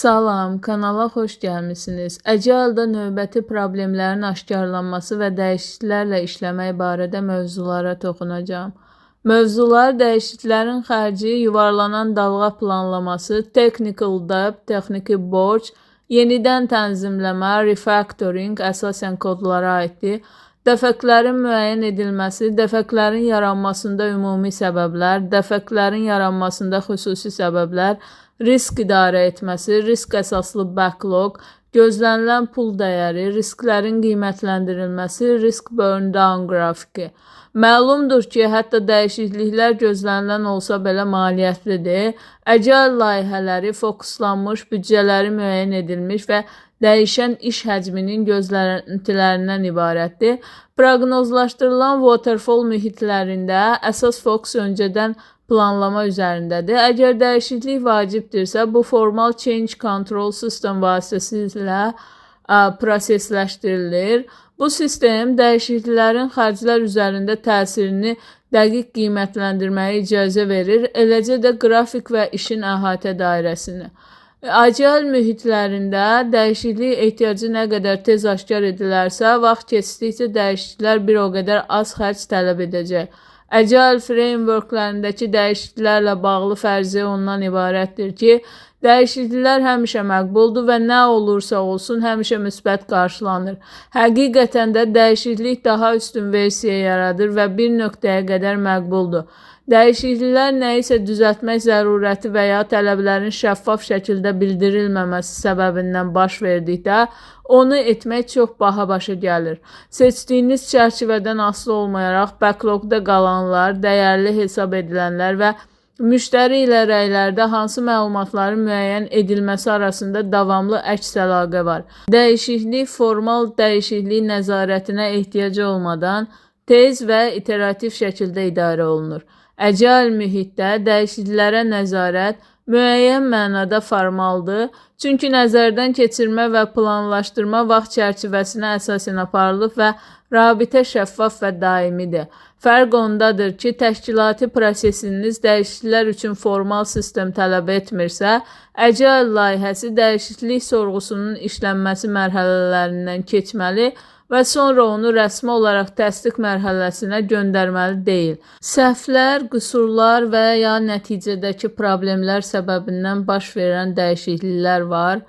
Salam, kanala xoş gəlmisiniz. Agile-da növbəti problemlərin aşkarlanması və dəyişikliklərlə işləmək barədə mövzulara toxunacağam. Mövzular: dəyişikliklərin xərci, yuvarlanan dalğa planlaması, technical debt, texniki borc, yenidən tənzimləmə, refactoring, əsasən kodlara aiddir, defektlərin müəyyən edilməsi, defektlərin yaranmasında ümumi səbəblər, defektlərin yaranmasında xüsusi səbəblər, risk idarə etməsi, risk əsaslı backlog, gözlənilən pul dəyəri, risklərin qiymətləndirilməsi, risk burn down qrafiki. Məlumdur ki, hətta dəyişikliklər gözlənilən olsa belə maliyyətlidir. Agile layihələri fokuslanmış, büdcələri müəyyən edilmiş və dəyişən iş həcminin gözləntilərindən ibarətdir. Proqnozlaşdırılan waterfall mühitlərində əsas fokus öncədən planlama üzərindədir. Əgər dəyişiklik vacibdirsə, bu formal change control system vasitəsilə prosesləşdirilir. Bu sistem dəyişikliklərin xərclər üzərində təsirini dəqiq qiymətləndirməyə icazə verir, eləcə də qrafik və işin əhatə dairəsini. Agile mühitlərində dəyişiklik ehtiyacı nə qədər tez aşkar edilərsə, vaxt keçdikcə dəyişikliklər bir o qədər az xərc tələb edəcək. Agile frameworklərindəki dəyişikliklərlə bağlı fərziyyə ondan ibarətdir ki, dəyişikliklər həmişə məqbuldur və nə olursa olsun həmişə müsbət qarşılanır. Həqiqətən də dəyişiklik daha üstün versiya yaradır və bir nöqtəyə qədər məqbuldur. Dəyişikliklər nəyisə düzəltmək zərurəti və ya tələblərin şəffaf şəkildə bildirilməməsi səbəbindən baş verdikdə, onu etmək çox baha başa gəlir. Seçdiyiniz çərçivədən asılı olmayaraq backlogda qalanlar, dəyərli hesab edilənlər və müştəri ilə rəylərdə hansı məlumatların müəyyən edilməsi arasında davamlı əks əlaqə var. Dəyişiklik formal dəyişiklik nəzarətinə ehtiyac olmadan tez və iterativ şəkildə idarə olunur. Agile mühitdə dəyişikliklərə nəzarət müəyyən mənada formaldır, çünki nəzərdən keçirmə və planlaşdırma vaxt çərçivəsinə əsasən aparılır və rabitə şəffaf və daimidir. Fərq ondadır ki, təşkilati prosesiniz dəyişikliklər üçün formal sistem tələb etmirsə, Agile layihəsi dəyişiklik sorğusunun işlənməsi mərhələlərindən keçməli və sonra onu rəsmi olaraq təsdiq mərhələsinə göndərməli deyil. Səhvlər, qüsurlar və ya nəticədəki problemlər səbəbindən baş verən dəyişikliklər var.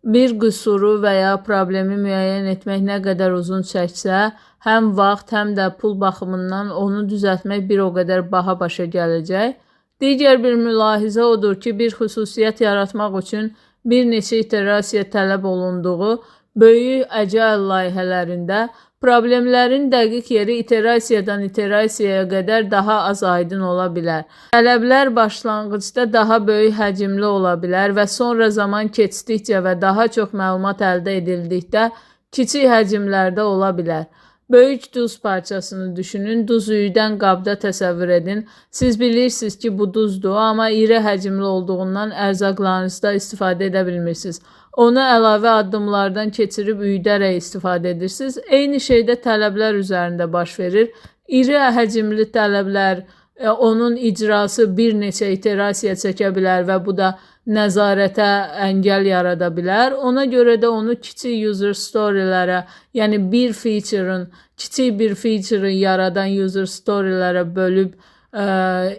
Bir qüsuru və ya problemi müəyyən etmək nə qədər uzun çəksə, həm vaxt, həm də pul baxımından onu düzəltmək bir o qədər baha başa gələcək. Digər bir mülahizə odur ki, bir xüsusiyyət yaratmaq üçün bir neçə iterasiya tələb olunduğu böyük agile layihələrində problemlərin dəqiq yeri iterasiyadan iterasiyaya qədər daha az aydın ola bilər. Tələblər başlanğıcda daha böyük həcmli ola bilər və sonra zaman keçdikcə və daha çox məlumat əldə edildikdə kiçik həcmlərdə ola bilər. Böyük duz parçasını düşünün, duz üyüdən qabda təsəvvür edin. Siz bilirsiniz ki, bu duzdur, amma iri həcmli olduğundan ərzaqlarınızda istifadə edə bilmirsiniz. Onu əlavə addımlardan keçirib üyüdərək istifadə edirsiniz. Eyni şey də tələblər üzərində baş verir. İri həcmli tələblər, onun icrası bir neçə iterasiya çəkə bilər və bu da nəzarətə əngəl yarada bilər. Ona görə də onu kiçik user story-lərə, yəni bir feature-ın, kiçik bir feature-ı yaradan user story-lərə bölüb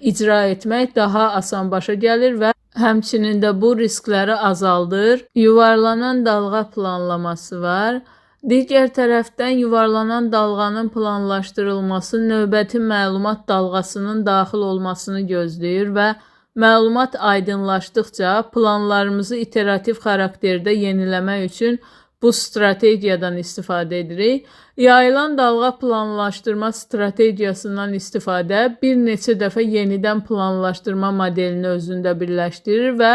icra etmək daha asan başa gəlir və həmçinin də bu riskləri azaldır. Yuvarlanan dalğa planlaması var. Digər tərəfdən yuvarlanan dalğanın planlaşdırılması növbəti məlumat dalğasının daxil olmasını gözləyir və məlumat aydınlaşdıqca planlarımızı iterativ xarakterdə yeniləmək üçün bu strategiyadan istifadə edirik. Yayılan dalğa planlaşdırma strategiyasından istifadə bir neçə dəfə yenidən planlaşdırma modelini özündə birləşdirir və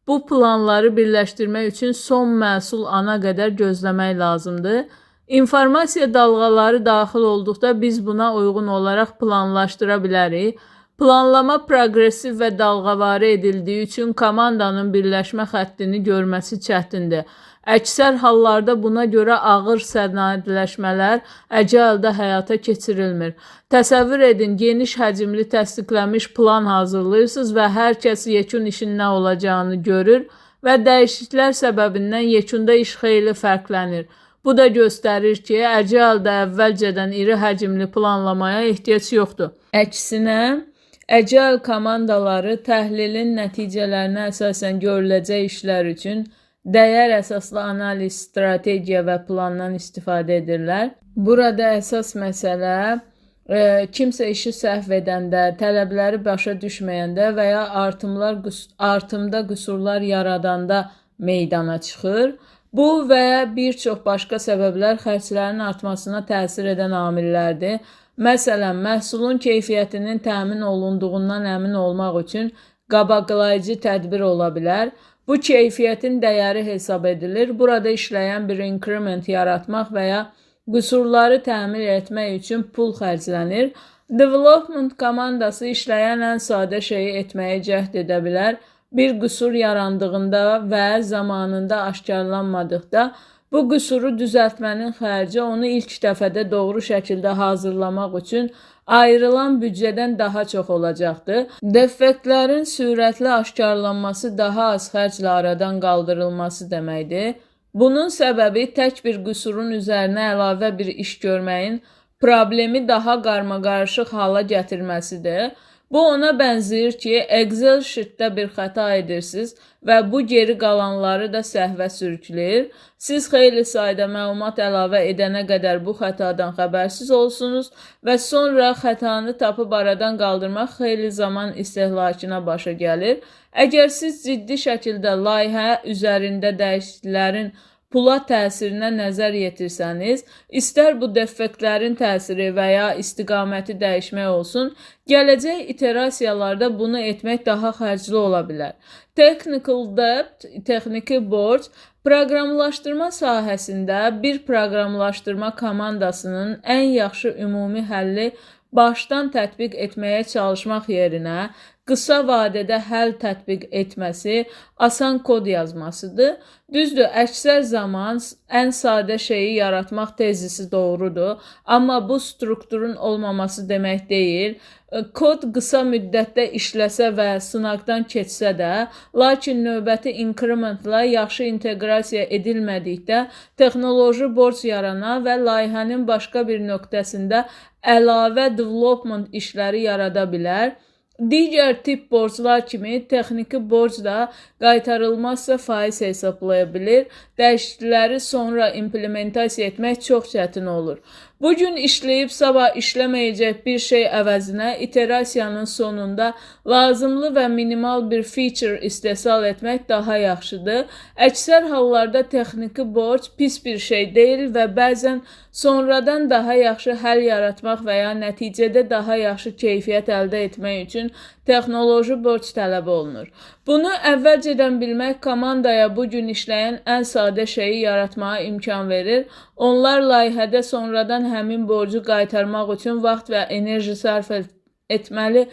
bu planları birləşdirmək üçün son məhsul ana qədər gözləmək lazımdır. İnformasiya dalğaları daxil olduqda biz buna uyğun olaraq planlaşdıra bilərik. Planlama proqressiv və dalğavari edildiyi üçün komandanın birləşmə xəttini görməsi çətindir. Əksər hallarda buna görə ağır sənədləşmələr Agile-da həyata keçirilmir. Təsəvvür edin, geniş həcmli təsdiqlənmiş plan hazırlayırsınız və hər kəs yekun işin nə olacağını görür. və dəyişikliklər səbəbindən yekunda iş xeyli fərqlənir. Bu da göstərir ki, Agile-da əvvəlcədən iri həcmli planlamaya ehtiyac yoxdur. Əksinə, Agile komandaları təhlilin nəticələrinə əsasən görüləcək işlər üçün dəyər əsaslı analiz, strategiya və plandan istifadə edirlər. Burada əsas məsələ kimsə işi səhv edəndə, tələbləri başa düşməyəndə və ya artımda qüsurlar yaradanda meydana çıxır. Bu və ya bir çox başqa səbəblər xərclərin artmasına təsir edən amillərdir. Məsələn, məhsulun keyfiyyətinin təmin olunduğundan əmin olmaq üçün qabaqlayıcı tədbir ola bilər. Bu keyfiyyətin dəyəri hesab edilir. Burada işləyən bir increment yaratmaq və ya qüsurları təmir etmək üçün pul xərclənir. Development komandası işləyən ən sadə şeyi etməyə cəhd edə bilər. Bir qüsur yarandığında və zamanında aşkarlanmadıqda, bu qüsuru düzəltmənin xərci onu ilk dəfədə doğru şəkildə hazırlamaq üçün ayrılan büdcədən daha çox olacaqdır. Defektlərin sürətli aşkarlanması daha az xərclə aradan qaldırılması deməkdir. Bunun səbəbi tək bir qüsurun üzərinə əlavə bir iş görməyin problemi daha qarmaqarışıq hala gətirməsidir. Bu ona bənzəyir ki, Excel sheetdə bir xəta edirsiniz və bu geri qalanları da səhvə sürükləyir. Siz xeyli sayda məlumat əlavə edənə qədər bu xətadan xəbərsiz olsunuz və sonra xətanı tapıb aradan qaldırmaq xeyli zaman istehlakına başa gəlir. Əgər siz ciddi şəkildə layihə üzərində dəyişikliklərin pula təsirinə nəzər yetirsəniz, istər bu defektlərin təsiri və ya istiqaməti dəyişmək olsun, gələcək iterasiyalarda bunu etmək daha xərcli ola bilər. Technical debt, texniki borc, proqramlaşdırma sahəsində bir proqramlaşdırma komandasının ən yaxşı ümumi həlli başdan tətbiq etməyə çalışmaq yerinə qısa vadədə həll tətbiq etməsi, asan kod yazmasıdır. Düzdür, əksər zaman ən sadə şeyi yaratmaq tezisi doğrudur, amma bu strukturun olmaması demək deyil. Kod qısa müddətdə işləsə və sınaqdan keçsə də, lakin növbəti incrementlə yaxşı inteqrasiya edilmədikdə texnoloji borc yarana və layihənin başqa bir nöqtəsində əlavə development işləri yarada bilər. Digər tip borclar kimi texniki borc da qaytarılmazsa faiz hesablaya bilir. Dəyişiklikləri sonra implementasiya etmək çox çətin olur. Bugün işləyib sabah işləməyəcək bir şey əvəzinə iterasiyanın sonunda lazımlı və minimal bir feature istehsal etmək daha yaxşıdır. Əksər hallarda texniki borc pis bir şey deyil və bəzən sonradan daha yaxşı həll yaratmaq və ya nəticədə daha yaxşı keyfiyyət əldə etmək üçün texnoloji borc tələb olunur. Bunu əvvəlcədən bilmək komandaya bu gün işləyən ən sadə şeyi yaratmağa imkan verir. Onlar layihədə sonradan həmin borcu qaytarmaq üçün vaxt və enerji sərf etməli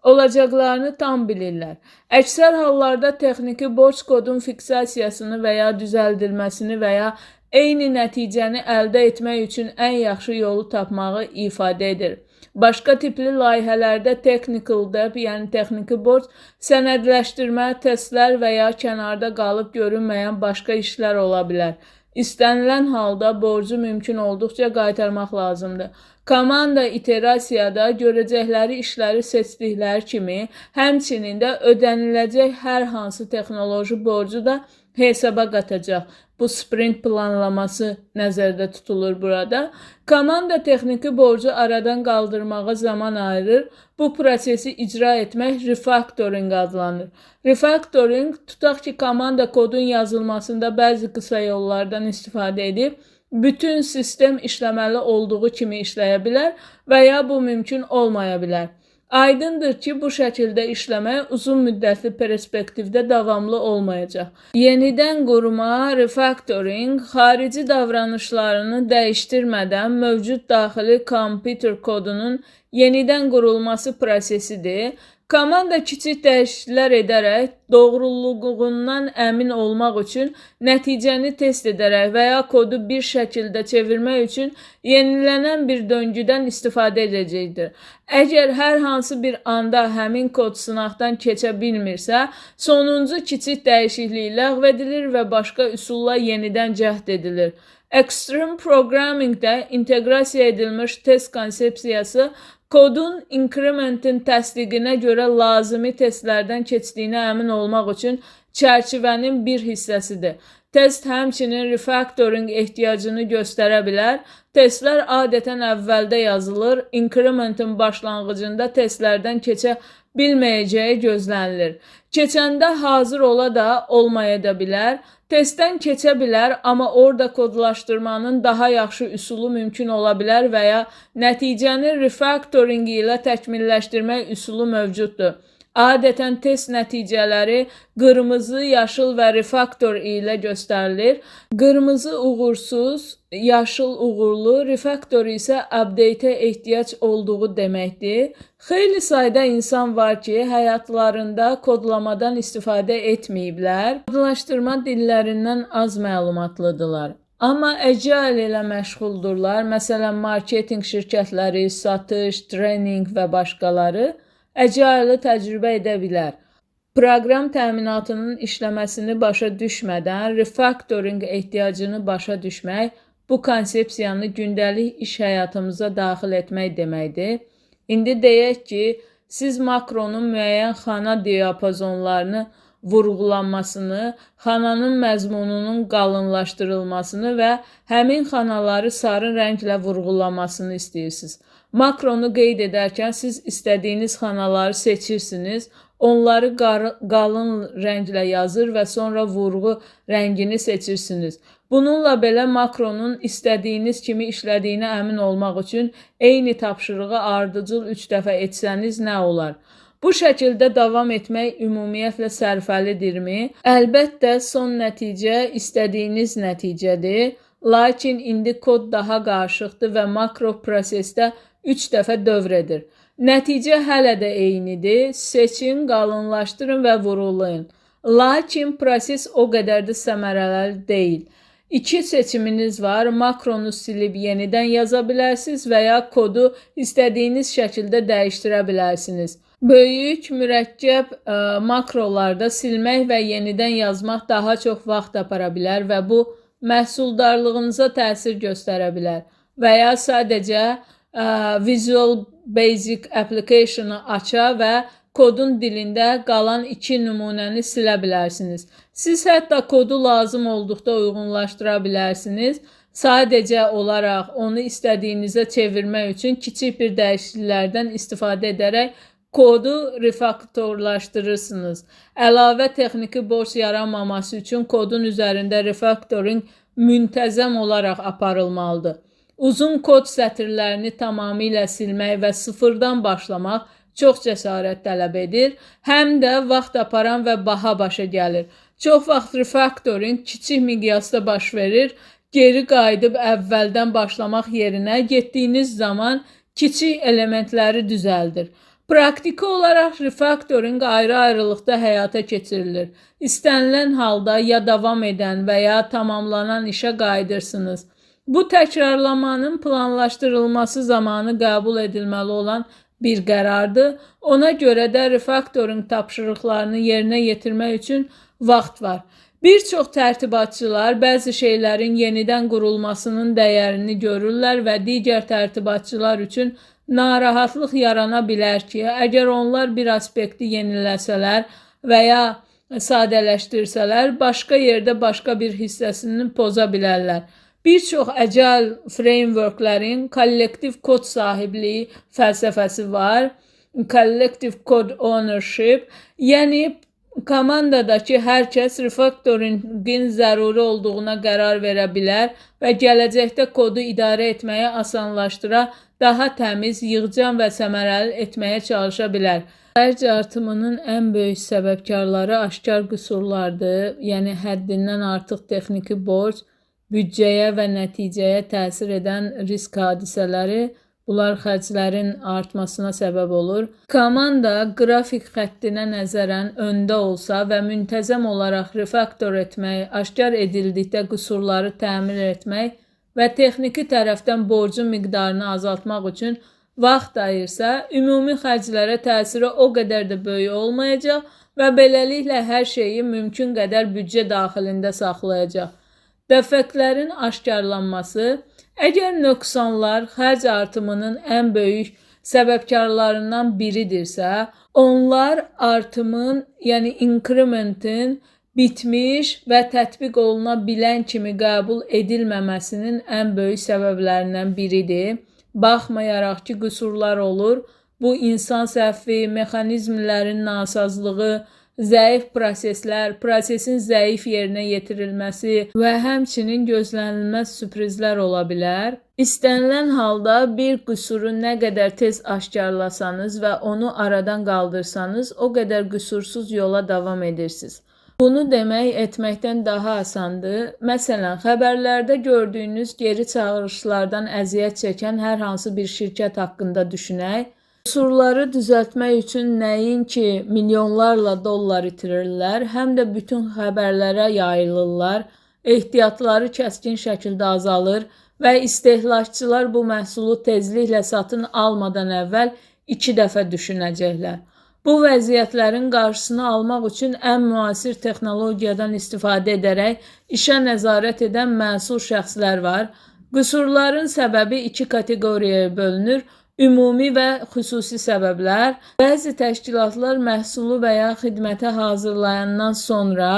olacaqlarını tam bilirlər. Əksər hallarda texniki borc kodun fiksasiyasını və ya düzəldilməsini və ya eyni nəticəni əldə etmək üçün ən yaxşı yolu tapmağı ifadə edir. Başqa tipli layihələrdə technical debt, yəni texniki borc, sənədləşdirmə, testlər və ya kənarda qalıb görünməyən başqa işlər ola bilər. İstənilən halda borcu mümkün olduqca qaytarmaq lazımdır. Komanda iterasiyada görəcəkləri işləri seçdikləri kimi, həmçinin də ödəniləcək hər hansı texnoloji borcu da hesaba qatacaq. Bu sprint planlaması nəzərdə tutulur burada. Komanda texniki borcu aradan qaldırmağa zaman ayırır. Bu prosesi icra etmək refactoring adlanır. Refactoring, tutaq ki, komanda kodun yazılmasında bəzi qısa yollardan istifadə edib, bütün sistem işləməli olduğu kimi işləyə bilər və ya bu mümkün olmaya bilər. Aydındır ki, bu şəkildə işləmək uzun müddətli perspektivdə davamlı olmayacaq. Yenidən qurma, refactoring, xarici davranışlarını dəyişdirmədən mövcud daxili kompüter kodunun yenidən qurulması prosesidir. Komanda kiçik dəyişikliklər edərək doğruluğundan əmin olmaq üçün nəticəni test edərək və ya kodu bir şəkildə çevirmək üçün yenilənən bir döngüdən istifadə edəcəkdir. Əgər hər hansı bir anda həmin kod sınaqdan keçə bilmirsə, sonuncu kiçik dəyişiklik ləğv edilir və başqa üsulla yenidən cəhd edilir. Extreme Programming-də inteqrasiya edilmiş test konsepsiyası kodun inkrementin təsdiqinə görə lazımi testlərdən keçdiyinə əmin olmaq üçün çərçivənin bir hissəsidir. Test həmçinin refactoring ehtiyacını göstərə bilər. Testlər adətən əvvəldə yazılır, inkrementin başlanğıcında testlərdən keçə bilməyəcəyi gözlənilir. Keçəndə hazır ola da, olmaya da bilər. Testdən keçə bilər, amma orada kodlaşdırmanın daha yaxşı üsulu mümkün ola bilər və ya nəticəni refactoring ilə təkmilləşdirmək üsulu mövcuddur. Adətən test nəticələri qırmızı, yaşıl və refaktor ilə göstərilir. Qırmızı uğursuz, yaşıl uğurlu, refaktor isə update-ə ehtiyac olduğu deməkdir. Xeyli sayda insan var ki, həyatlarında kodlamadan istifadə etməyiblər. Kodlaşdırma dillərindən az məlumatlıdırlar. Amma Agile ilə məşğuldurlar. Məsələn, marketinq şirkətləri, satış, treninq və başqaları Agile-ı təcrübə edə bilər. Proqram təminatının işləməsini başa düşmədən refactoring ehtiyacını başa düşmək, bu konsepsiyanı gündəlik iş həyatımıza daxil etmək deməkdir. İndi deyək ki, siz makronun müəyyən xana diapazonlarını vurğulanmasını, xananın məzmununun qalınlaşdırılmasını və həmin xanaları sarı rənglə vurğulamasını istəyirsiniz. Makronu qeyd edərkən siz istədiyiniz xanaları seçirsiniz, onları qalın rənglə yazır və sonra vurğu rəngini seçirsiniz. Bununla belə makronun istədiyiniz kimi işlədiyinə əmin olmaq üçün eyni tapşırığı ardıcıl 3 dəfə etsəniz nə olar? Bu şəkildə davam etmək ümumiyyətlə sərfəlidirmi? Əlbəttə, son nəticə istədiyiniz nəticədir. Lakin indi kod daha qarışıqdır və makro prosesdə 3 dəfə dövr edir. Nəticə hələ də eynidir. Seçin, qalınlaşdırın və vurğulayın. Lakin proses o qədər də səmərəli deyil. İki seçiminiz var. Makronu silib yenidən yaza bilərsiniz və ya kodu istədiyiniz şəkildə dəyişdirə bilərsiniz. Böyük, mürəkkəb makrolarda silmək və yenidən yazmaq daha çox vaxt apara bilər və bu məhsuldarlığınıza təsir göstərə bilər. Və ya sadəcə Visual Basic Application-ı aça və kodun dilində qalan 2 nümunəni silə bilərsiniz. Siz hətta kodu lazım olduqda uyğunlaşdıra bilərsiniz. Sadəcə olaraq onu istədiyinizə çevirmək üçün kiçik bir dəyişikliklərdən istifadə edərək kodu refaktorlaşdırırsınız. Əlavə texniki borc yaranmaması üçün kodun üzərində refaktoring müntəzəm olaraq aparılmalıdır. Uzun kod sətirlərini tamamilə silmək və sıfırdan başlamaq çox cəsarət tələb edir, həm də vaxt aparan və baha başa gəlir. Çox vaxt refaktoring kiçik miqyasda baş verir, geri qayıdıb əvvəldən başlamaq yerinə getdiyiniz zaman kiçik elementləri düzəldir. Praktiki olaraq refaktoring ayrı-ayrılıqda həyata keçirilir. İstənilən halda ya davam edən və ya tamamlanan işə qayıdırsınız. Bu təkrarlamanın planlaşdırılması zamanı qəbul edilməli olan bir qərardır. Ona görə də refaktoring tapşırıqlarını yerinə yetirmək üçün vaxt var. Bir çox tərtibatçılar bəzi şeylərin yenidən qurulmasının dəyərini görürlər və digər tərtibatçılar üçün narahatlıq yarana bilər ki, əgər onlar bir aspekti yeniləsələr və ya sadələşdirsələr, başqa yerdə başqa bir hissəsini poza bilərlər. Bir çox Agile frameworklərin kollektiv kod sahibliyi fəlsəfəsi var. Collective Code Ownership, yəni komandadakı hər kəs refaktoringin zəruri olduğuna qərar verə bilər və gələcəkdə kodu idarə etməyi asanlaşdıra, daha təmiz, yığcam və səmərəli etməyə çalışa bilər. Xərc artımının ən böyük səbəbkarları aşkar qüsurlardır, yəni həddindən artıq texniki borc, büdcəyə və nəticəyə təsir edən risk hadisələri, Bunlar xərclərin artmasına səbəb olur. Komanda qrafik xəttinə nəzərən öndə olsa və müntəzəm olaraq refaktor etmək, aşkar edildikdə qüsurları təmir etmək və texniki tərəfdən borcun miqdarını azaltmaq üçün vaxt ayırsa, ümumi xərclərə təsiri o qədər də böyük olmayacaq və beləliklə hər şeyi mümkün qədər büdcə daxilində saxlayacaq. Defektlərin aşkarlanması. Əgər nöqsanlar xərc artımının ən böyük səbəbkarlarından biridirsə, onlar artımın, yəni incrementin bitmiş və tətbiq oluna bilən kimi qəbul edilməməsinin ən böyük səbəblərindən biridir. Baxmayaraq ki, qüsurlar olur, bu insan səhvi, mexanizmlərin nasazlığı, zəif proseslər, prosesin zəif yerinə yetirilməsi və həmçinin gözlənilməz sürprizlər ola bilər. İstənilən halda bir qüsuru nə qədər tez aşkarlasanız və onu aradan qaldırsanız, o qədər qüsursuz yola davam edirsiniz. Bunu demək etməkdən daha asandır. Məsələn, xəbərlərdə gördüyünüz geri çağırışlardan əziyyət çəkən hər hansı bir şirkət haqqında düşünək. Qüsurları düzəltmək üçün nəinki milyonlarla dollar itirirlər, həm də bütün xəbərlərə yayılırlar, ehtiyatları kəskin şəkildə azalır və istehlakçılar bu məhsulu tezliklə satın almadan əvvəl 2 dəfə düşünəcəklər. Bu vəziyyətlərin qarşısını almaq üçün ən müasir texnologiyadan istifadə edərək işə nəzarət edən məsul şəxslər var. Qüsurların səbəbi 2 kateqoriyaya bölünür: ümumi və xüsusi səbəblər. Bəzi təşkilatlar məhsulu və ya xidməti hazırlayandan sonra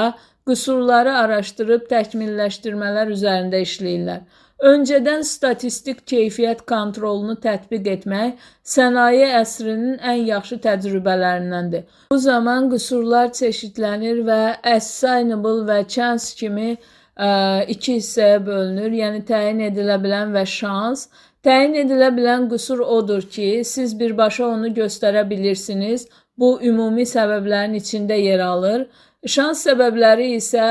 qüsurları araşdırıb təkmilləşdirmələr üzərində işləyirlər. Öncədən statistik keyfiyyət kontrolunu tətbiq etmək sənaye əsrinin ən yaxşı təcrübələrindəndir. Bu zaman qüsurlar çeşidlənir və assignable və chance kimi 2 hissəyə bölünür, yəni təyin edilə bilən və şans. Təyin edilə bilən qüsur odur ki, siz birbaşa onu göstərə bilirsiniz. Bu, ümumi səbəblərin içində yer alır. Şans səbəbləri isə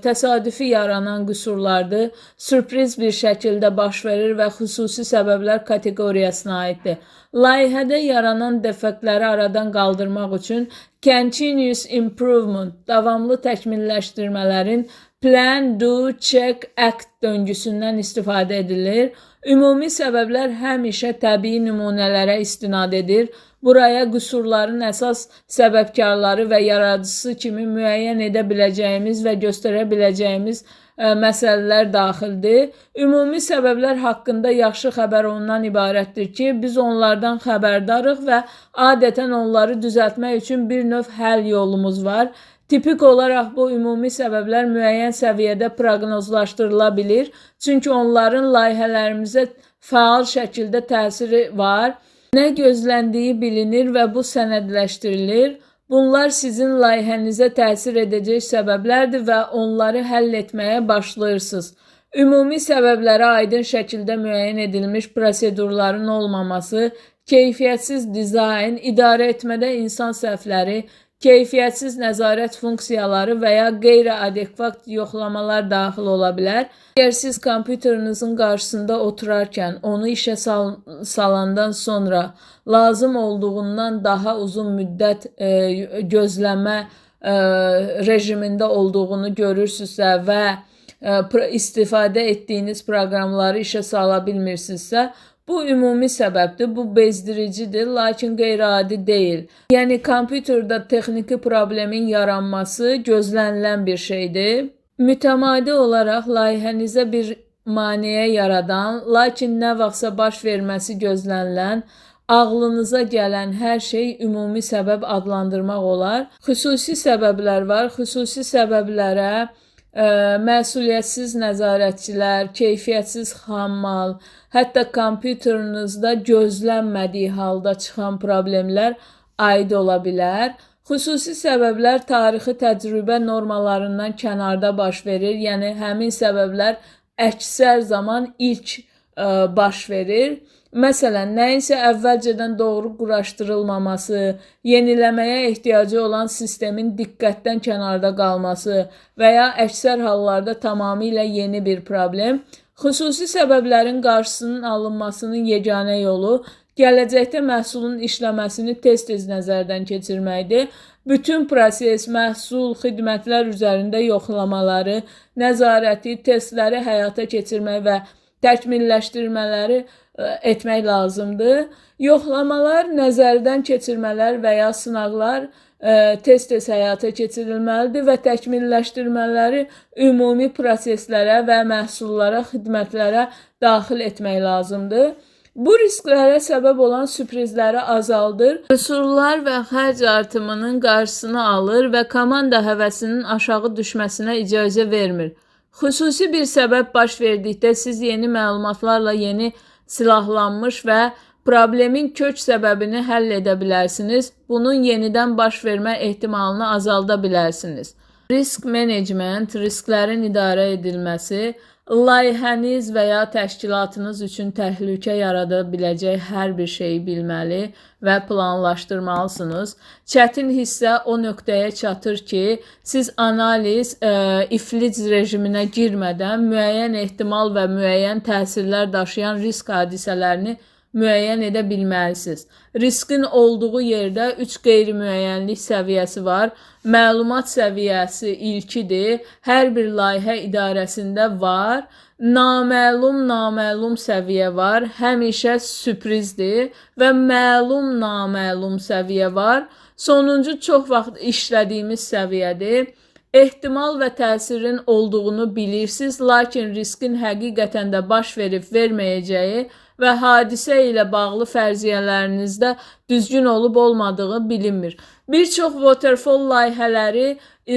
təsadüfi yaranan qüsurlardır. Sürpriz bir şəkildə baş verir və xüsusi səbəblər kateqoriyasına aiddir. Layihədə yaranan defektləri aradan qaldırmaq üçün continuous improvement, davamlı təkmilləşdirmələrin plan, do, check, act döngüsündən istifadə edilir. Ümumi səbəblər həmişə təbii nümunələrə istinad edir. Buraya qüsurların əsas səbəbkarları və yaradıcısı kimi müəyyən edə biləcəyimiz və göstərə biləcəyimiz məsələlər daxildir. Ümumi səbəblər haqqında yaxşı xəbər ondan ibarətdir ki, biz onlardan xəbərdarıq və adətən onları düzəltmək üçün bir növ həll yolumuz var. Tipik olaraq bu ümumi səbəblər müəyyən səviyyədə proqnozlaşdırıla bilir, çünki onların layihələrimizə fəal şəkildə təsiri var. Nə gözləndiyi bilinir və bu sənədləşdirilir. Bunlar sizin layihənizə təsir edəcək səbəblərdir və onları həll etməyə başlayırsınız. Ümumi səbəblərə aydın şəkildə müəyyən edilmiş prosedurların olmaması, keyfiyyətsiz dizayn, idarə etmədə insan səhvləri, keyfiyyətsiz nəzarət funksiyaları və ya qeyri-adekvat yoxlamalar daxil ola bilər. Əgər siz kompüterinizin qarşısında oturarkən onu işə salandan sonra lazım olduğundan daha uzun müddət gözləmə rejimində olduğunu görürsünüzsə və istifadə etdiyiniz proqramları işə sala bilmirsinizsə, bu ümumi səbəbdir, bu bezdiricidir, lakin qeyri-adi deyil. Yəni, kompüterdə texniki problemin yaranması gözlənilən bir şeydir. Mütəmadi olaraq layihənizə bir maneə yaradan, lakin nə vaxtsa baş verməsi gözlənilən, ağlınıza gələn hər şey ümumi səbəb adlandırmaq olar. Xüsusi səbəblər var. Xüsusi səbəblərə məsuliyyətsiz nəzarətçilər, keyfiyyətsiz xammal, hətta kompüterinizdə gözlənmədiyi halda çıxan problemlər aid ola bilər. Xüsusi səbəblər tarixi təcrübə normalarından kənarda baş verir. Yəni, həmin səbəblər əksər zaman ilk baş verir. Məsələn, nəyinsə əvvəlcədən doğru quraşdırılmaması, yeniləməyə ehtiyacı olan sistemin diqqətdən kənarda qalması və ya əksər hallarda tamamilə yeni bir problem. Xüsusi səbəblərin qarşısının alınmasının yeganə yolu gələcəkdə məhsulun işləməsini tez-tez nəzərdən keçirməkdir. Bütün proses, məhsul, xidmətlər üzərində yoxlamaları, nəzarəti, testləri həyata keçirmək və təkmilləşdirmələri etmək lazımdır. Yoxlamalar, nəzərdən keçirmələr və ya sınaqlar tez-tez həyata keçirilməlidir və təkmilləşdirmələri ümumi proseslərə və məhsullara, xidmətlərə daxil etmək lazımdır. Bu risklərə səbəb olan sürprizləri azaldır, qüsurlar və xərc artımının qarşısını alır və komanda həvəsinin aşağı düşməsinə icazə vermir. Xüsusi bir səbəb baş verdikdə siz yeni məlumatlarla yeni silahlanmış və problemin kök səbəbini həll edə bilərsiniz. Bunun yenidən baş vermə ehtimalını azalda bilərsiniz. Risk menecment, risklərin idarə edilməsi, layihəniz və ya təşkilatınız üçün təhlükə yarada biləcək hər bir şeyi bilməli və planlaşdırmalısınız. Çətin hissə o nöqtəyə çatır ki, siz analiz, iflic rejiminə girmədən müəyyən ehtimal və müəyyən təsirlər daşıyan risk hadisələrini müəyyən edə bilməlisiniz. Riskin olduğu yerdə 3 qeyri-müəyyənlik səviyyəsi var. Məlumat səviyyəsi ilkidir. Hər bir layihə idarəsində var. Naməlum, naməlum səviyyə var. Həmişə sürprizdir və məlum, naməlum səviyyə var. Sonuncu çox vaxt işlədiyimiz səviyyədir. Ehtimal və təsirin olduğunu bilirsiniz, lakin riskin həqiqətən də baş verib verməyəcəyi və hadisə ilə bağlı fərziyyələrinizdə düzgün olub olmadığı bilinmir. Bir çox waterfall layihələri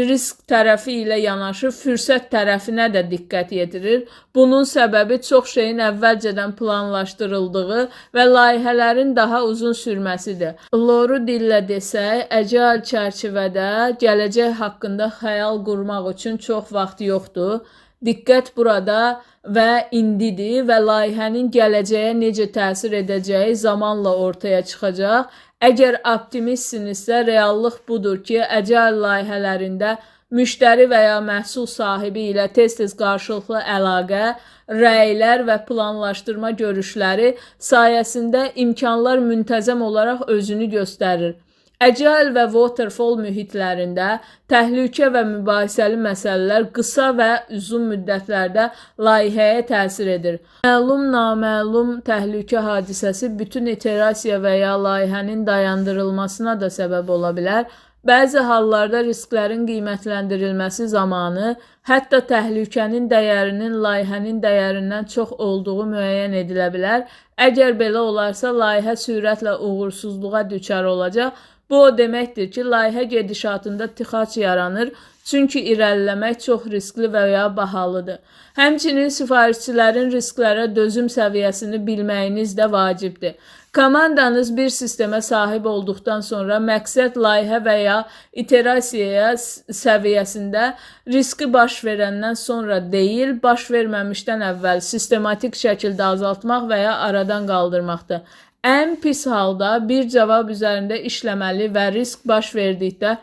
risk tərəfi ilə yanaşı fürsət tərəfinə də diqqət yetirir. Bunun səbəbi çox şeyin əvvəlcədən planlaşdırıldığı və layihələrin daha uzun sürməsidir. Loru dillə desək, agile çərçivədə gələcək haqqında xəyal qurmaq üçün çox vaxt yoxdur. Diqqət burada və indidir və layihənin gələcəyə necə təsir edəcəyi zamanla ortaya çıxacaq. Əgər optimistsinizsə, reallıq budur ki, agile layihələrində müştəri və ya məhsul sahibi ilə tez-tez qarşılıqlı əlaqə, rəylər və planlaşdırma görüşləri sayəsində imkanlar müntəzəm olaraq özünü göstərir. Agile və waterfall mühitlərində təhlükə və mübahisəli məsələlər qısa və uzun müddətlərdə layihəyə təsir edir. Məlum, naməlum təhlükə hadisəsi bütün iterasiya və ya layihənin dayandırılmasına da səbəb ola bilər. Bəzi hallarda risklərin qiymətləndirilməsi zamanı hətta təhlükənin dəyərinin layihənin dəyərindən çox olduğu müəyyən edilə bilər. Əgər belə olarsa, layihə sürətlə uğursuzluğa düçar olacaq. Bu o deməkdir ki, layihə gedişatında tıxac yaranır, çünki irəliləmək çox riskli və ya bahalıdır. Həmçinin sifarişçilərin risklərə dözüm səviyyəsini bilməyiniz də vacibdir. Komandanız bir sistemə sahib olduqdan sonra məqsəd layihə və ya iterasiyaya səviyyəsində riski baş verəndən sonra deyil, baş verməmişdən əvvəl sistematik şəkildə azaltmaq və ya aradan qaldırmaqdır. Ən pis halda bir cavab üzərində işləməli və risk baş verdikdə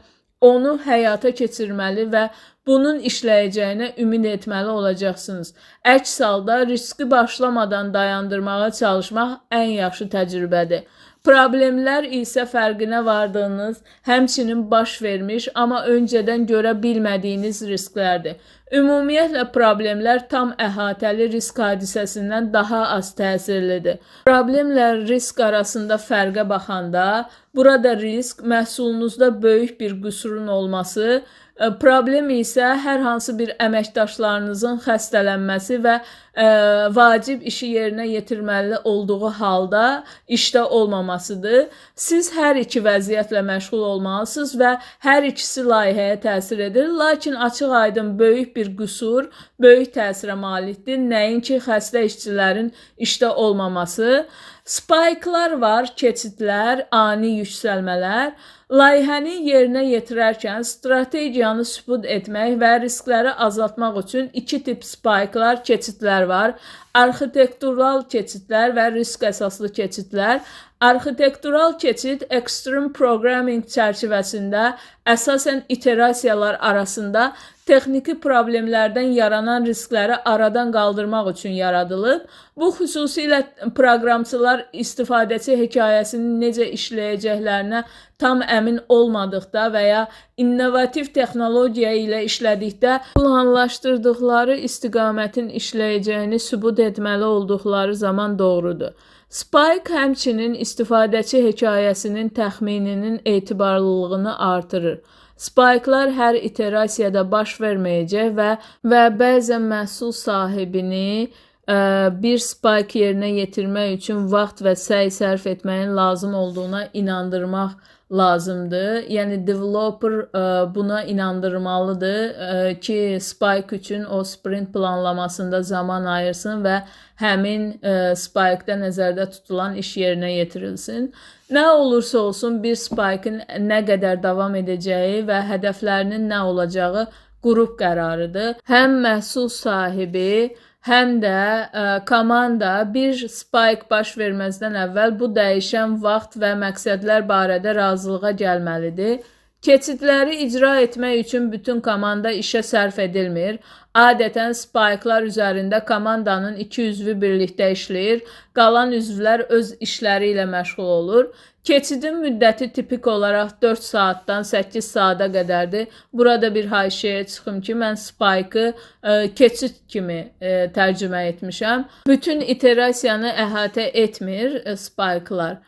onu həyata keçirməli və bunun işləyəcəyinə ümid etməli olacaqsınız. Əks halda riski başlamadan dayandırmağa çalışmaq ən yaxşı təcrübədir. Problemlər isə fərqinə vardığınız, həmçinin baş vermiş, amma öncədən görə bilmədiyiniz risklərdir. Ümumiyyətlə, problemlər tam əhatəli risk hadisəsindən daha az təsirlidir. Problemlə risk arasında fərqə baxanda, burada risk məhsulunuzda böyük bir qüsurun olması, problem isə hər hansı bir əməkdaşlarınızın xəstələnməsi və vacib işi yerinə yetirməli olduğu halda işdə olmamasıdır. Siz hər iki vəziyyətlə məşğul olmalısınız və hər ikisi layihəyə təsir edir. Lakin açıq-aydın böyük bir qüsur böyük təsirə malikdir, nəinki xəstə işçilərin işdə olmaması. Spike'lar var, keçidlər, ani yüksəlmələr. Layihəni yerinə yetirərkən strategiyanı sübut etmək və riskləri azaltmaq üçün iki tip spike'lar, keçidlər var. Arxitektural keçidlər və risk əsaslı keçidlər. Arxitektural keçid Extreme Programming çərçivəsində əsasən iterasiyalar arasında texniki problemlərdən yaranan riskləri aradan qaldırmaq üçün yaradılıb. Bu xüsusilə proqramçılar istifadəçi hekayəsinin necə işləyəcəklərinə tam əmin olmadıqda və ya innovativ texnologiya ilə işlədikdə planlaşdırdıqları istiqamətin işləyəcəyini sübut etməli olduqları zaman doğrudur. Spike həmçinin istifadəçi hekayəsinin təxmininin etibarlılığını artırır. Spike'lar hər iterasiyada baş verməyəcək və bəzən məhsul sahibini bir spike yerinə yetirmək üçün vaxt və səy sərf etməyin lazım olduğuna inandırmaq lazımdır. Yəni developer buna inandırmalıdır ki, spike üçün o sprint planlamasında zaman ayırsın və həmin spike-da nəzərdə tutulan iş yerinə yetirilsin. Nə olursa olsun, bir spike-ın nə qədər davam edəcəyi və hədəflərinin nə olacağı qrup qərarıdır. Həm məhsul sahibi, həm də komanda bir spike baş verməzdən əvvəl bu dəyişən vaxt və məqsədlər barədə razılığa gəlməlidir. Keçidləri icra etmək üçün bütün komanda işə sərf edilmir. Adətən spike'lar üzərində komandanın iki üzvü birlikdə işləyir, qalan üzvlər öz işləri ilə məşğul olur. Keçidin müddəti tipik olaraq 4 saatdan 8 saata qədərdir. Burada bir haşiyə çıxım ki, mən spike-ı keçid kimi tərcümə etmişəm. Bütün iterasiyanı əhatə etmir spike'lar.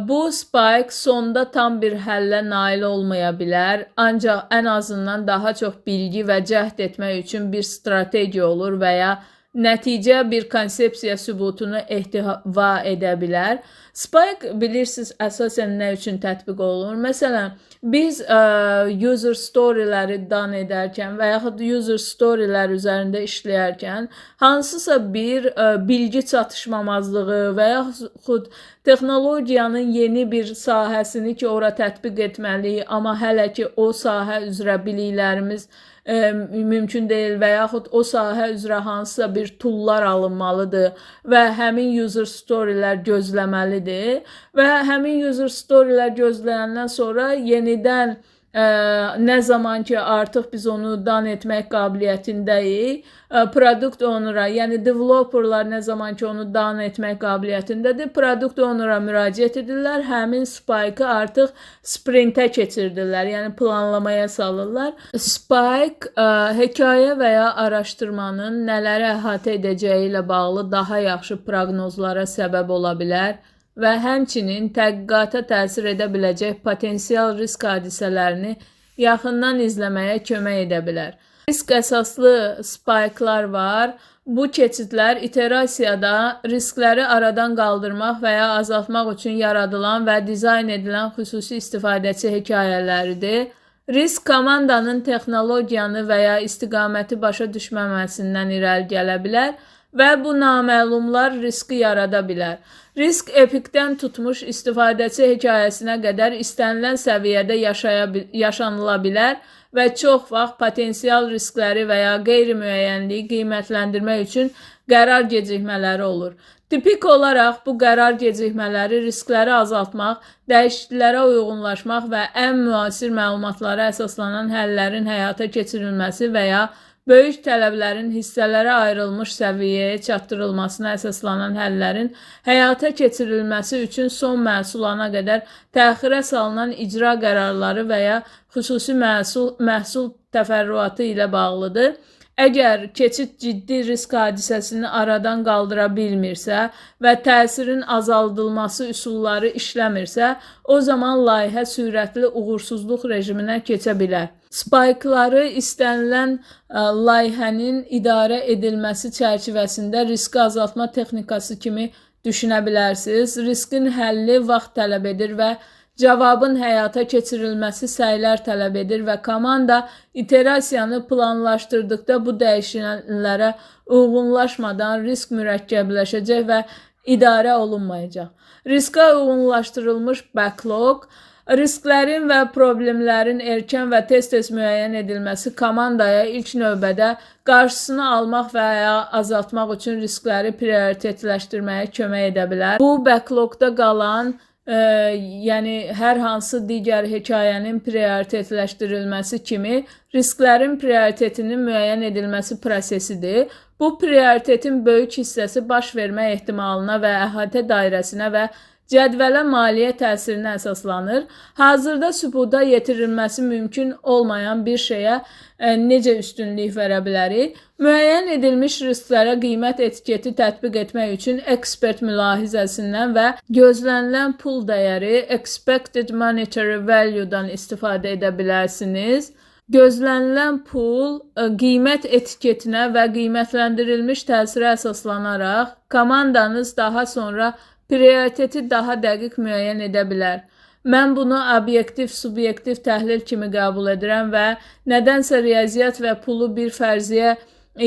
Bu spike sonda tam bir həllə nail olmaya bilər, ancaq ən azından daha çox bilgi və cəhd etmək üçün bir strategiya olur və ya nəticə bir konsepsiya sübutunu ehtiva edə bilər. Spike, bilirsiniz, əsasən nə üçün tətbiq olunur? Məsələn, biz user storyləri done edərkən və yaxud user storylər üzərində işləyərkən hansısa bir bilgi çatışmamazlığı və yaxud texnologiyanın yeni bir sahəsini ki, ora tətbiq etməliyik, amma hələ ki o sahə üzrə biliklərimiz mümkün deyil və yaxud o sahə üzrə hansısa bir toollar alınmalıdır və həmin user storylər gözləməlidir və həmin user storylər gözləyəndən sonra yenidən nə zaman ki artıq biz onu done etmək qabiliyyətindəyik, product owner'a, yəni developerlar nə zaman ki onu done etmək qabiliyyətindədir, product owner'a müraciət edirlər, həmin spike-ı artıq sprintə keçirdirlər, yəni planlamaya salırlar. Spike hekayə və ya araşdırmanın nələri əhatə edəcəyi ilə bağlı daha yaxşı proqnozlara səbəb ola bilər və həmçinin tədqiqata təsir edə biləcək potensial risk hadisələrini yaxından izləməyə kömək edə bilər. Risk əsaslı spike'lar var. Bu keçidlər iterasiyada riskləri aradan qaldırmaq və ya azaltmaq üçün yaradılan və dizayn edilən xüsusi istifadəçi hekayələridir. Risk komandanın texnologiyanı və ya istiqaməti başa düşməməsindən irəli gələ bilər və bu naməlumlar riski yarada bilər. Risk epikdən tutmuş istifadəçi hekayəsinə qədər istənilən səviyyədə yaşanıla bilər və çox vaxt potensial riskləri və ya qeyri-müəyyənliyi qiymətləndirmək üçün qərar gecikmələri olur. Tipik olaraq bu qərar gecikmələri riskləri azaltmaq, dəyişikliklərə uyğunlaşmaq və ən müasir məlumatlara əsaslanan həllərin həyata keçirilməsi və ya böyük tələblərin hissələrə ayrılmış səviyyəyə çatdırılmasına əsaslanan həllərin həyata keçirilməsi üçün son məhsul ana qədər təxirə salınan icra qərarları və ya xüsusi məhsul təfərrüatı ilə bağlıdır. Əgər keçid ciddi risk hadisəsini aradan qaldıra bilmirsə və təsirin azaldılması üsulları işləmirsə, o zaman layihə sürətli uğursuzluq rejiminə keçə bilər. Spike'ları istənilən layihənin idarə edilməsi çərçivəsində riski azaltma texnikası kimi düşünə bilərsiniz. Riskin həlli vaxt tələb edir və cavabın həyata keçirilməsi səylər tələb edir və komanda iterasiyanı planlaşdırdıqda bu dəyişənlərə uyğunlaşmadan risk mürəkkəbləşəcək və idarə olunmayacaq. Riskə uyğunlaşdırılmış backlog, risklərin və problemlərin erkən və tez-tez müəyyən edilməsi komandaya ilk növbədə qarşısını almaq və ya azaltmaq üçün riskləri prioritetləşdirməyə kömək edə bilər. Bu backlogda qalan Yəni hər hansı digər hekayənin prioritetləşdirilməsi kimi risklərin prioritetinin müəyyən edilməsi prosesidir. Bu prioritetin böyük hissəsi baş vermə ehtimalına və əhatə dairəsinə və cədvələ maliyyə təsirinə əsaslanır. Hazırda sübuta yetirilməsi mümkün olmayan bir şeyə necə üstünlük verə bilərik? Müəyyən edilmiş risklərə qiymət etiketi tətbiq etmək üçün ekspert mülahizəsindən və gözlənilən pul dəyəri expected monetary value-dan istifadə edə bilərsiniz. Gözlənilən pul qiymət etiketinə və qiymətləndirilmiş təsirə əsaslanaraq komandanız daha sonra prioriteti daha dəqiq müəyyən edə bilər. Mən bunu obyektiv, subyektiv təhlil kimi qəbul edirəm və nədənsə riyaziyyat və pulu bir fərziyyə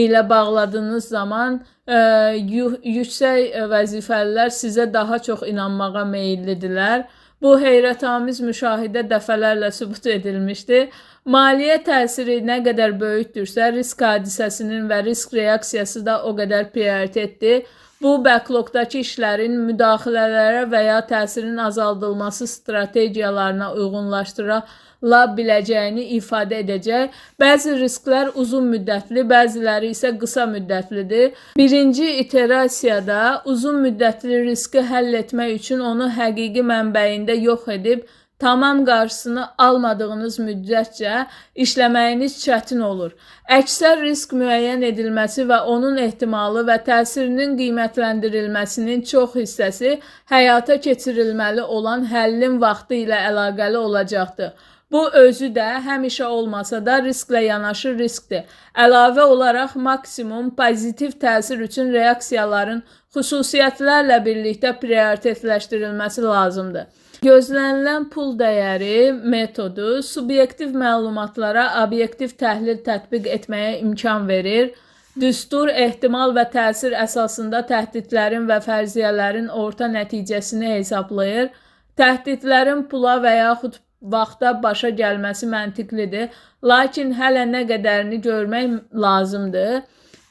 ilə bağladığınız zaman yüksək vəzifəlilər sizə daha çox inanmağa meyillidirlər. Bu heyrətamiz müşahidə dəfələrlə sübut edilmişdi. Maliyyə təsiri nə qədər böyükdürsə, risk hadisəsinin və risk reaksiyası da o qədər prioritetdir. Bu, backlogdakı işlərin müdaxilələrə və ya təsirin azaldılması strategiyalarına uyğunlaşdırıla biləcəyini ifadə edəcək. Bəzi risklər uzun müddətli, bəziləri isə qısa müddətlidir. Birinci iterasiyada uzun müddətli riski həll etmək üçün onu həqiqi mənbəyində yox edib tamam qarşısını almadığınız müddətcə işləməyiniz çətin olur. Əksər risk müəyyən edilməsi və onun ehtimalı və təsirinin qiymətləndirilməsinin çox hissəsi həyata keçirilməli olan həllin vaxtı ilə əlaqəli olacaqdır. Bu özü də həmişə olmasa da risklə yanaşı riskdir. Əlavə olaraq maksimum pozitiv təsir üçün reaksiyaların xüsusiyyətlərlə birlikdə prioritetləşdirilməsi lazımdır. Gözlənilən pul dəyəri metodu subyektiv məlumatlara obyektiv təhlil tətbiq etməyə imkan verir. Düstur, ehtimal və təsir əsasında təhdidlərin və fərziyyələrin orta nəticəsini hesablayır. Təhdidlərin pula və yaxud vaxta başa gəlməsi məntiqlidir, lakin hələ nə qədərini görmək lazımdır.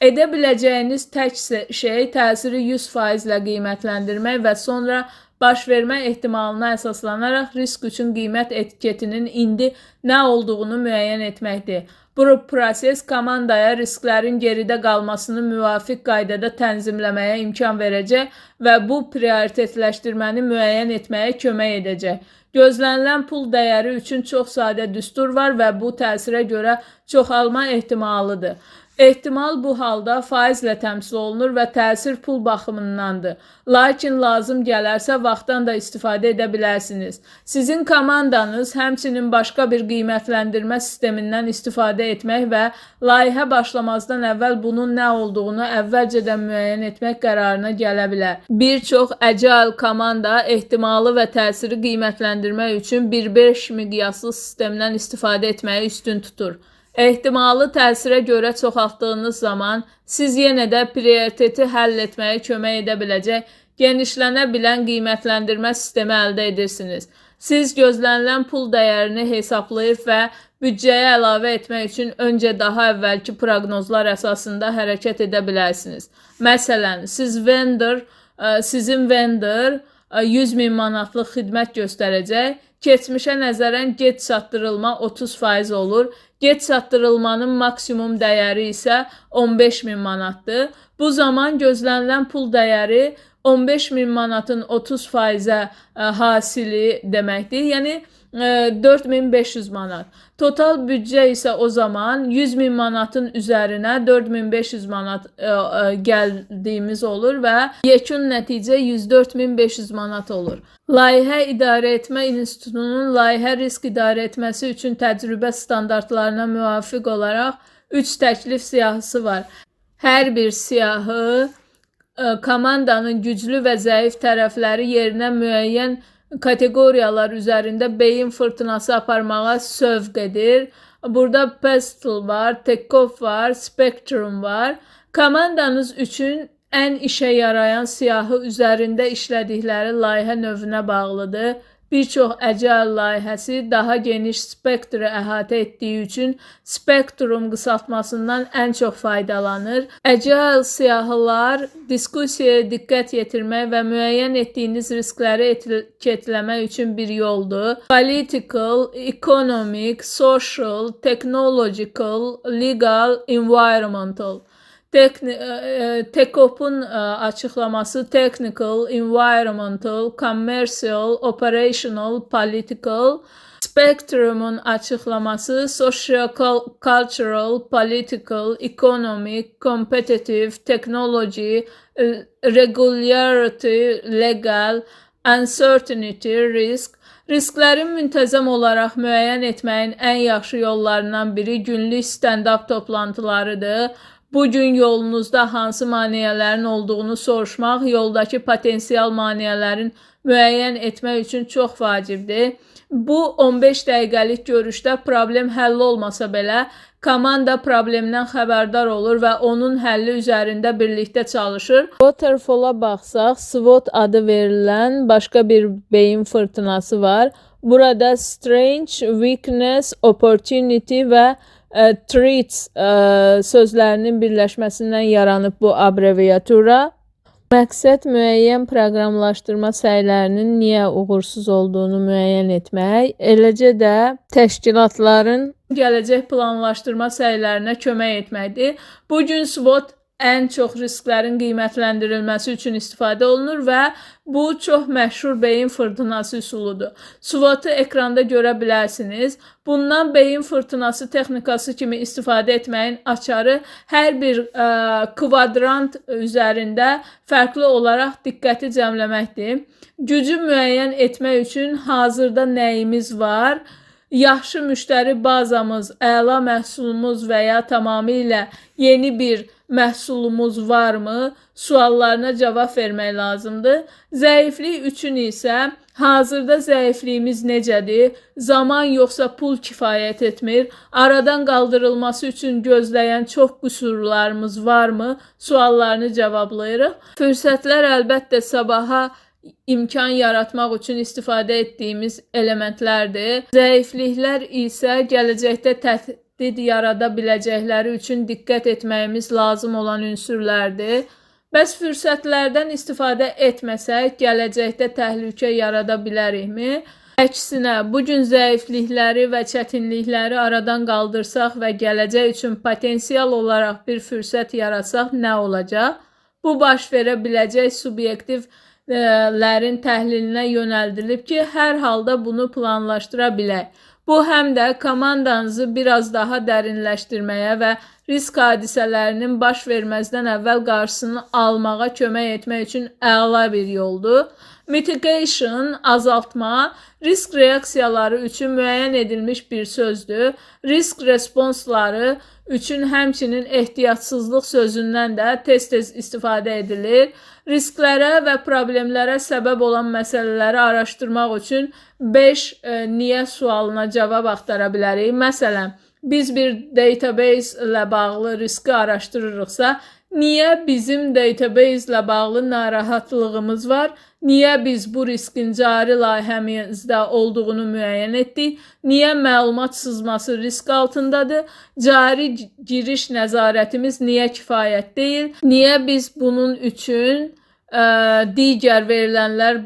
Edə biləcəyiniz tək şey təsiri 100% ilə qiymətləndirmək və sonra baş vermə ehtimalına əsaslanaraq risk üçün qiymət etiketinin indi nə olduğunu müəyyən etməkdir. Bu proses komandaya risklərin geridə qalmasını müvafiq qaydada tənzimləməyə imkan verəcək və bu prioritetləşdirməni müəyyən etməyə kömək edəcək. Gözlənilən pul dəyəri üçün çox sadə düstur var və bu təsirə görə çoxalma ehtimalıdır. Ehtimal bu halda faizlə təmsil olunur və təsir pul baxımındandır. Lakin lazım gələrsə vaxtdan da istifadə edə bilərsiniz. Sizin komandanız həmçinin başqa bir qiymətləndirmə sistemindən istifadə etmək və layihə başlamazdan əvvəl bunun nə olduğunu əvvəlcədən müəyyən etmək qərarına gələ bilər. Bir çox agile komanda ehtimalı və təsiri qiymətləndirmək üçün 1-5 miqyaslı sistemdən istifadə etməyi üstün tutur. Ehtimalı təsirə görə çoxaltdığınız zaman siz yenə də prioriteti həll etməyə kömək edə biləcək genişlənə bilən qiymətləndirmə sistemi əldə edirsiniz. Siz gözlənilən pul dəyərini hesablayıb və büdcəyə əlavə etmək üçün öncə daha əvvəlki proqnozlar əsasında hərəkət edə bilərsiniz. Məsələn, sizin vendor 100 min manatlıq xidmət göstərəcək. Keçmişə nəzərən gec çatdırılma 30% olur. Gec çatdırılmanın maksimum dəyəri isə 15 min manatdır. Bu zaman gözlənilən pul dəyəri 15 min manatın 30%-ə hasili deməkdir. Yəni 4500 manat. Total büdcə isə o zaman 100 min manatın üzərinə 4500 manat gəldiyimiz olur və yekun nəticə 104.500 manat olur. Layihə İdarə Etmə İnstitutunun layihə risk idarə etməsi üçün təcrübə standartlarına müvafiq olaraq 3 təklif siyahısı var. Hər bir siyahı komandanın güclü və zəif tərəfləri yerinə müəyyən kateqoriyalar üzərində beyin fırtınası aparmağa sövq edir. Burada PESTLE var, TECOF var, Spectrum var. Komandanız üçün ən işə yarayan siyahı üzərində işlədikləri layihə növünə bağlıdır. Bir çox Agile layihəsi daha geniş spektri əhatə etdiyi üçün spektrum qısaltmasından ən çox faydalanır. Agile siyahılar diskussiyaya diqqət yetirmək və müəyyən etdiyiniz riskləri etiketləmək üçün bir yoldur. Political, economic, social, technological, legal, environmental. TECOP'un açıqlaması technical, environmental, commercial, operational, political. Spectrum'un açıqlaması socio-cultural, political, economic, competitive, technology, regularity, legal, uncertainty, risk. Risklərin müntəzəm olaraq müəyyən etməyin ən yaxşı yollarından biri günlük stand-up toplantılarıdır. Bu gün yolunuzda hansı maneələrin olduğunu soruşmaq yoldakı potensial maneələrin müəyyən etmək üçün çox vacibdir. Bu 15 dəqiqəlik görüşdə problem həll olmasa belə, komanda problemdən xəbərdar olur və onun həlli üzərində birlikdə çalışır. Waterfall-a baxsaq, SWOT adı verilən başqa bir beyin fırtınası var. Burada strength, weakness, opportunity və threats sözlərinin birləşməsindən yaranıb bu abreviatura. Məqsəd müəyyən proqramlaşdırma səylərinin niyə uğursuz olduğunu müəyyən etmək, eləcə də təşkilatların gələcək planlaşdırma səylərinə kömək etməkdir. Bu gün SWOT ən çox risklərin qiymətləndirilməsi üçün istifadə olunur və bu çox məşhur beyin fırtınası üsuludur. SWOT-u ekranda görə bilərsiniz. Bundan beyin fırtınası texnikası kimi istifadə etməyin açarı hər bir kvadrant üzərində fərqli olaraq diqqəti cəmləməkdir. Gücü müəyyən etmək üçün hazırda nəyimiz var? Yaxşı müştəri bazamız, əla məhsulumuz və ya tamamilə yeni bir məhsulumuz varmı? Suallarına cavab vermək lazımdır. Zəiflik üçün isə hazırda zəifliyimiz necədir? Zaman yoxsa pul kifayət etmir? Aradan qaldırılması üçün gözləyən çox qüsurlarımız varmı? Suallarını cavablayırıq. Fürsətlər əlbəttə sabaha imkan yaratmaq üçün istifadə etdiyimiz elementlərdir. Zəifliklər isə gələcəkdə təhdid yarada biləcəkləri üçün diqqət etməyimiz lazım olan ünsürlərdir. Bəs fürsətlərdən istifadə etməsək, gələcəkdə təhlükə yarada bilərikmi? Əksinə, bu gün zəiflikləri və çətinlikləri aradan qaldırsaq və gələcək üçün potensial olaraq bir fürsət yaratsaq nə olacaq? Bu baş verə biləcək subyektiv lərin təhlilinə yönəldilib ki, hər halda bunu planlaşdıra bilək. Bu həm də komandanızı biraz daha dərinləşdirməyə və risk hadisələrinin baş verməzdən əvvəl qarşısını almağa kömək etmək üçün əla bir yoldur. Mitigation, azaltma, risk reaksiyaları üçün müəyyən edilmiş bir sözdür. Risk responsları üçün həmçinin ehtiyatsızlıq sözündən də tez-tez istifadə edilir. Risklərə və problemlərə səbəb olan məsələləri araşdırmaq üçün 5 niyə sualına cavab axtara bilərik. Məsələn, biz bir database ilə bağlı riski araşdırırıqsa, niyə bizim database ilə bağlı narahatlığımız var? Niyə biz bu riskin cari layihəmizdə olduğunu müəyyən etdik? Niyə məlumat sızması risk altındadır? Cari giriş nəzarətimiz niyə kifayət deyil? Niyə biz bunun üçün digər verilənlər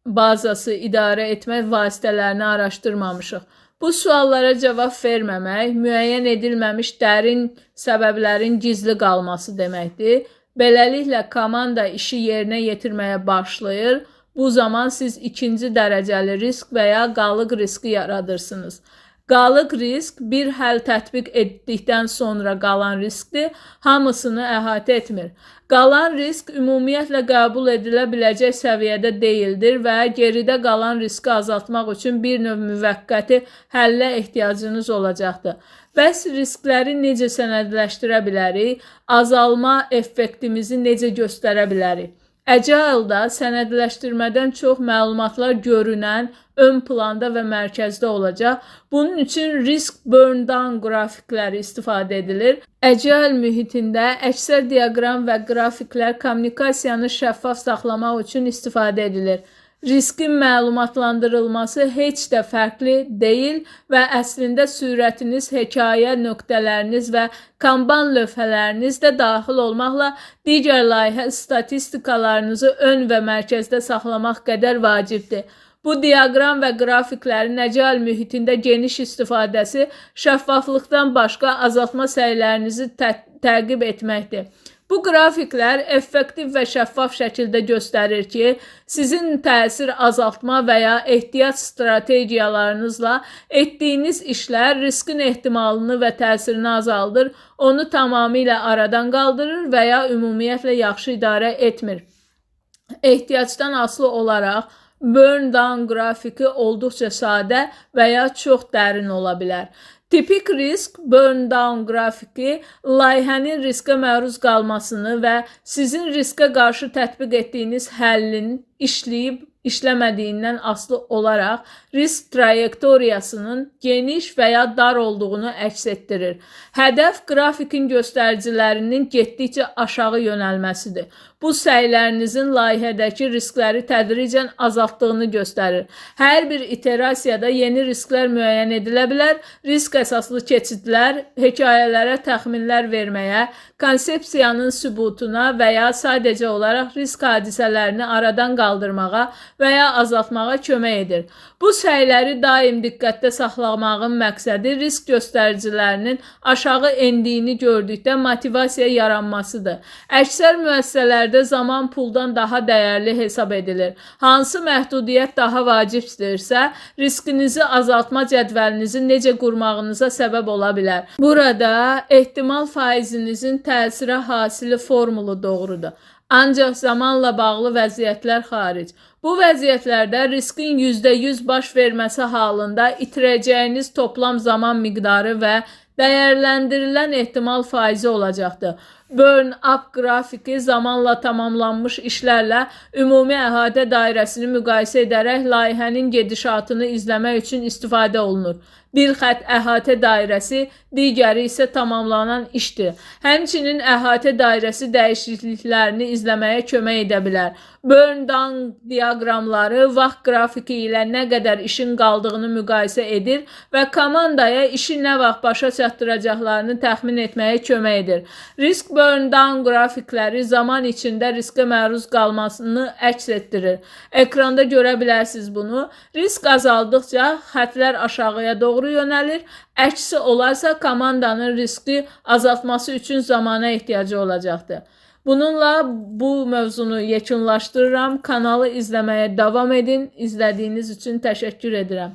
bazası idarə etmə vasitələrini araşdırmamışıq? Bu suallara cavab verməmək müəyyən edilməmiş dərin səbəblərin gizli qalması deməkdir. Beləliklə, komanda işi yerinə yetirməyə başlayır. Bu zaman siz ikinci dərəcəli risk və ya qalıq riski yaradırsınız. Qalıq risk bir həll tətbiq etdikdən sonra qalan riskdir, hamısını əhatə etmir. Qalan risk ümumiyyətlə qəbul edilə biləcək səviyyədə deyildir və geridə qalan riski azaltmaq üçün bir növ müvəqqəti həllə ehtiyacınız olacaqdır. Bəs riskləri necə sənədləşdirə bilərik? Azalma effektimizi necə göstərə bilərik? Agile-da sənədləşdirmədən çox məlumatlar görünən, ön planda və mərkəzdə olacaq. Bunun üçün risk burn down qrafikləri istifadə edilir. Agile mühitində əksər diaqram və qrafiklər kommunikasiyanı şəffaf saxlamaq üçün istifadə edilir. Riskin məlumatlandırılması heç də fərqli deyil və əslində sürətiniz, hekayə nöqtələriniz və Kanban lövhələriniz də daxil olmaqla digər layihə statistikalarınızı ön və mərkəzdə saxlamaq qədər vacibdir. Bu diaqram və qrafiklərin agile mühitində geniş istifadəsi şəffaflıqdan başqa azaltma səylərinizi təqib etməkdir. Bu qrafiklər effektiv və şəffaf şəkildə göstərir ki, sizin təsir azaltma və ya ehtiyat strategiyalarınızla etdiyiniz işlər riskin ehtimalını və təsirini azaldır, onu tamamilə aradan qaldırır və ya ümumiyyətlə yaxşı idarə etmir. Ehtiyacdan asılı olaraq burn down qrafiki olduqca sadə və ya çox dərin ola bilər. Tipik risk burn down qrafiki layihənin riskə məruz qalmasını və sizin riskə qarşı tətbiq etdiyiniz həllin işləyib işləmədiyindən asılı olaraq risk trayektoriyasının geniş və ya dar olduğunu əks etdirir. Hədəf qrafikin göstəricilərinin getdikcə aşağı yönəlməsidir. Bu səylərinizin layihədəki riskləri tədricən azaltdığını göstərir. Hər bir iterasiyada yeni risklər müəyyən edilə bilər. Risk əsaslı keçidlər hekayələrə təxminlər verməyə, konsepsiyanın sübutuna və ya sadəcə olaraq risk hadisələrini aradan qaldırmağa və ya azaltmağa kömək edir. Bu səyləri daim diqqətdə saxlamağın məqsədi risk göstəricilərinin aşağı endiyini gördükdə motivasiya yaranmasıdır. Əksər müəssisələrdə zaman puldan daha dəyərli hesab edilir. Hansı məhdudiyyət daha vacibdirsə, riskinizi azaltma cədvəlinizi necə qurmağınıza səbəb ola bilər. Burada ehtimal faizinizin təsirə hasili formulu doğrudur. Ancaq zamanla bağlı vəziyyətlər xaric. Bu vəziyyətlərdə riskin %100 baş verməsi halında itirəcəyiniz toplam zaman miqdarı və dəyərləndirilən ehtimal faizi olacaqdır. Burn up qrafiki zamanla tamamlanmış işlərlə ümumi əhatə dairəsini müqayisə edərək layihənin gedişatını izləmək üçün istifadə olunur. Bir xətt əhatə dairəsi, digəri isə tamamlanan işdir. Həmçinin əhatə dairəsi dəyişikliklərini izləməyə kömək edə bilər. Burn down diaqramları vaxt qrafiki ilə nə qədər işin qaldığını müqayisə edir və komandaya işi nə vaxt başa çatdıracaqlarını təxmin etməyə kömək edir. Risk burn down qrafikləri zaman içində riskə məruz qalmasını əks etdirir. Ekranda görə bilərsiniz bunu. Risk azaldıqca xətlər aşağıya doğru yönəlir. Əksi olarsa komandanın riski azaltması üçün zamana ehtiyacı olacaqdır. Bununla bu mövzunu yekunlaşdırıram. Kanalı izləməyə davam edin. İzlədiyiniz üçün təşəkkür edirəm.